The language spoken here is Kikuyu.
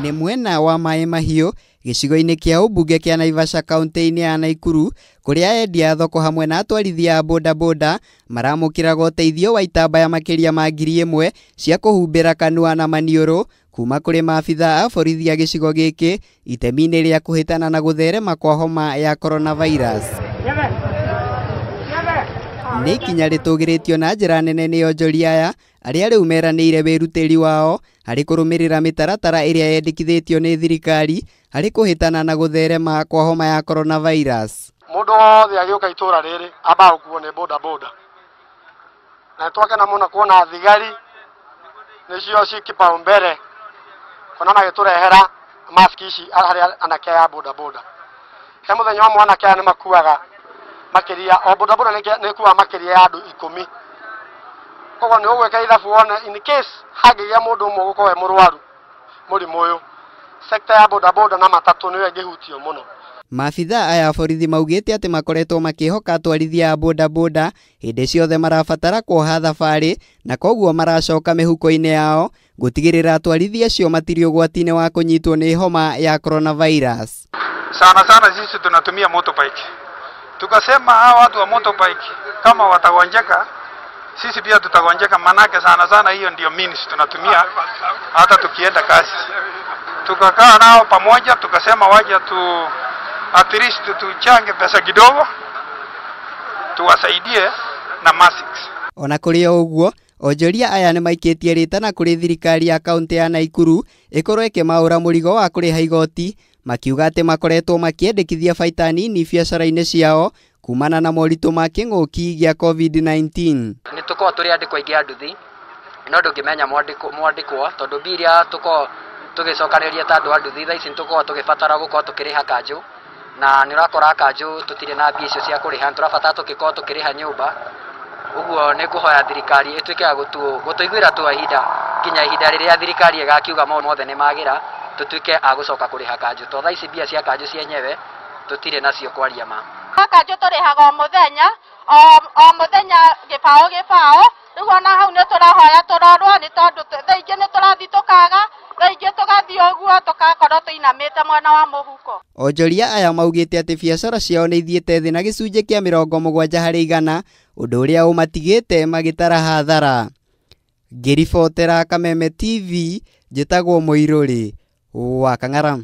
Nĩ mwena wa Maĩ Mahiũ gĩcigo-inĩ kĩa ũmbunge kĩa Naivasha kaunti-inĩ ya Naikuru kũrĩa endia a thoko hamwe na atwarithia a bodaboda maramũkĩraga ũteithio wa itambaya makĩria ma 1000 cia kũhumbĩra kanua na maniũrũ kuma kũrĩ maabitha a borithi a gĩcigo gĩkĩ itemi-inĩ rĩa kũhĩtana na gũtherema kwa homa ya coronavirus. Nĩ ikinya rĩtũgĩrĩtio na njĩra nene nĩ onjoria aya arĩa rĩu meranĩire wĩrutĩri wao harĩ kũrũmĩrĩra mĩtaratara ĩrĩa yendekithĩtio nĩ thirikari harĩ kũhĩtana na gũtherema kwa homa ya coronavirus. Mũndũ wothe agĩũka itũra rĩrĩ ambaga gũkuo nĩ bodaboda, na nĩtwakena mũno kuona thigari nĩcio ci kipaumbele kuona magĩtũrehera mask ici harĩ anake aya a bodaboda. He mũthenya wa mwanake aya nĩmakuaga makĩria, o bodaboda nĩkuaga makĩria ya andũ 10. Koguo nĩ ũgwĩka ithabu wone in case hangĩgĩa mũndũ ũmwe ũgũkorwo e mũrwaru mũrimũ ũyũ, sector ya bodaboda na matatũ nĩyo ĩngĩhutio mũno. Maabitha aya a borithi maugĩte atĩ makoretwo makĩhoka atwarithia a bodaboda hĩndĩ ciothe marabatara kuoha thabarĩ na koguo maracoka mĩhuko-inĩ yao gũtigĩrĩra atwarithia acio matirĩ ũgwati-inĩ wa kũnyitwo nĩ homa ya coronavirus. Sana sana sisi tunatumia motorbike. Tukasema hawa watu wa motorbike kama watagonjeka sisi pia tutagonjeka, manake sana sana hiyo ndio means tunatumia hata tukienda kazi. Tukakaa nao pamoja tukasema waje tu at least tuchange pesa kidogo tuwasaidie na masks. Ona kũrĩ o ũguo, onjoria aya nĩmaikĩtie rĩtana kũrĩ thirikari ya kaunti ya Naikuru ĩkorwo ĩkĩmaũra mũrigo wa kũrĩha igoti, makiuga atĩ makoretwo makĩendekithia baita nini biacara-inĩ ciao kumana na moritũ ma kĩng'ũki gĩa COVID-19. Nĩ tũkoragwo tũrĩ andĩkwo aingĩ a nduthi, no ndũngĩmenya mwandĩkwo tondũ mbia iria tũkoragwo tũgĩcokanĩrĩria ta andũ a nduthi thaa ici nĩ tũkoragwo tũgĩbatara gũkorwo tũkĩrĩha kanjũ, na nĩ ũrakora kanjũ tũtirĩ na mbia icio cia kũrĩha, nĩ tũrabatara tũgĩkorwo tũkĩrĩha nyũmba. Ũguo nĩ ngũhoya thirikari ĩtuĩke ya gũtũiguĩra tu ihinda nginya ihinda rĩrĩa thirikari ĩgakiuga maũndũ mothe nĩ magĩra, tũtuĩke a gũcoka kũrĩha kanjũ, tondũ thaa ici mbia cia kanjũ cienyewe tũtirĩ nacio kwaria ma. Kanjũ tũrĩhaga o mũthenya, o mũthenya gĩbaũ gĩbaũ, rĩu ona hau nĩ tũrahoya tũrorwo nĩ tondũ thaa ingĩ nĩ tũrathiĩ tũkaga, thaa ingĩ tũgathiĩ ũguo tũgakorwo tũinamĩte mwena wa mũhuko. Onjoria aya maugĩte atĩ biacara ciao nĩ ithiĩte thĩ na gĩcunjĩ kĩa 70%, ũndũ ũrĩa ũmatigĩte magĩtara hathara. Ngĩribotera Kameme TV, njĩtagwo Mũirũrĩ wa Kang'ara.